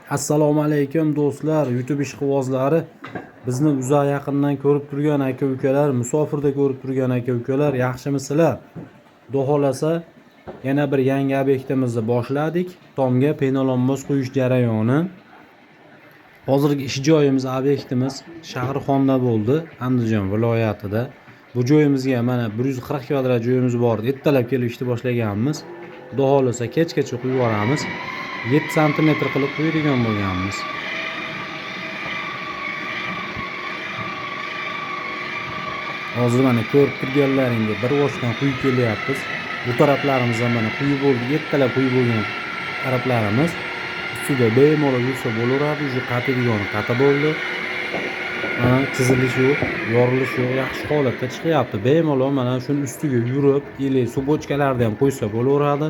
Assalomu alaykum do'stlar, YouTube ishqibozlari, bizni uzoq yaqindan ko'rib turgan aka-ukalar, musofirda ko'rib turgan aka-ukalar, yaxshimisizlar? Xudo xolasa yana bir yangi obyektimizni boshladik. Tomga penolomboz quyish jarayoni. Hozirgi ish joyimiz, obyektimiz Shahrixonda bo'ldi, Andijon viloyatida. Bu joyimizga mana 140 kvadrat joyimiz bor. Ertalab kelib ishni boshlaganmiz. Xudo xolasa kechgacha quyib yuboramiz. 7 santimetr qilib quyadigan bo'lganmiz. Hozir mana ko'rib turganlaringdek bir boshdan quyib kelyapmiz. Bu taraflarimiz ham mana quyib bo'ldi, ertalab quyib bo'lgan taraflarimiz ustida bemalol yursa bo'laveradi. Уже qatiydigani qati bo'ldi. Mana chizilish yo'q, yorilish yo'q, yaxshi holatda chiqyapti. Bemalol mana shuni ustiga yurib, или subochkalarni ham qo'ysa bo'laveradi.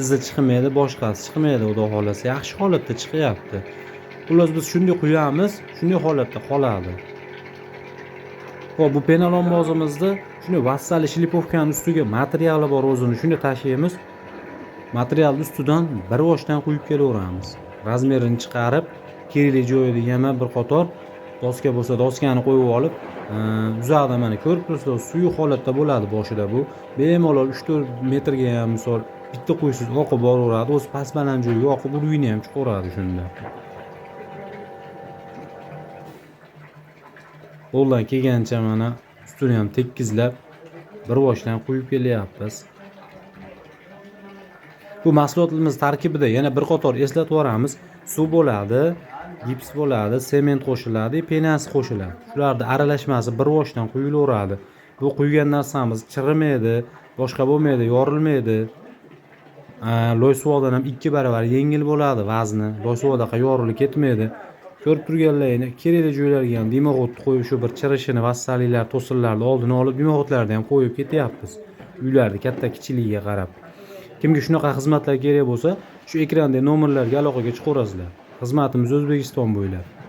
Izi chiqmaydi, boshqasi chiqmaydi, xudo xolasa yaxshi holatda chiqyapti. Xullas biz shunday quyamiz, shunday holatda qoladi. Xo'p, bu penolombozimizni shunday vassali shlipovkani ustiga materiali bor o'zini shunday tashlaymiz. Materialni ustidan bir boshdan quyib kelaveramiz. Razmerini chiqarib, kerakli joyida yana bir qator doska bo'lsa doskani qo'yib olib, uzoqda mana ko'rib turibsizlar, suyuq holatda bo'ladi boshida bu. Bemalol 3-4 metrga ham misol bitta quysiz oqib boraveradi, o'zi past baland joyga oqib urug'ini ham chiqaveradi shunda. Qo'ldan kelgancha mana ustini ham tekizlab bir boshdan quyib kelyapmiz. Bu mahsulotimiz tarkibida yana bir qator eslatib yuboramiz. Suv bo'ladi, gips bo'ladi, sement qo'shiladi, penasi qo'shiladi. Shularni aralashmasi bir boshdan quyilaveradi. Bu quygan narsamiz chirimaydi, boshqa bo'lmaydi, yorilmaydi. Loy suvoqdan ham 2 barobar yengil bo'ladi vazni. Loy suvoqdaqa yorilib ketmaydi. Ko'rib turganlaringni kerakli joylarga ham dimoxodni qo'yib, shu bir chirishini, vassaliklar, to'sinlarni oldini olib, dimoxodlarni ham qo'yib ketyapmiz. Uylarni katta kichikligiga qarab. Kimga shunaqa xizmatlar kerak bo'lsa, shu ekrandagi nomerlarga aloqaga chiqaverasizlar. Xizmatimiz O'zbekiston bo'ylab.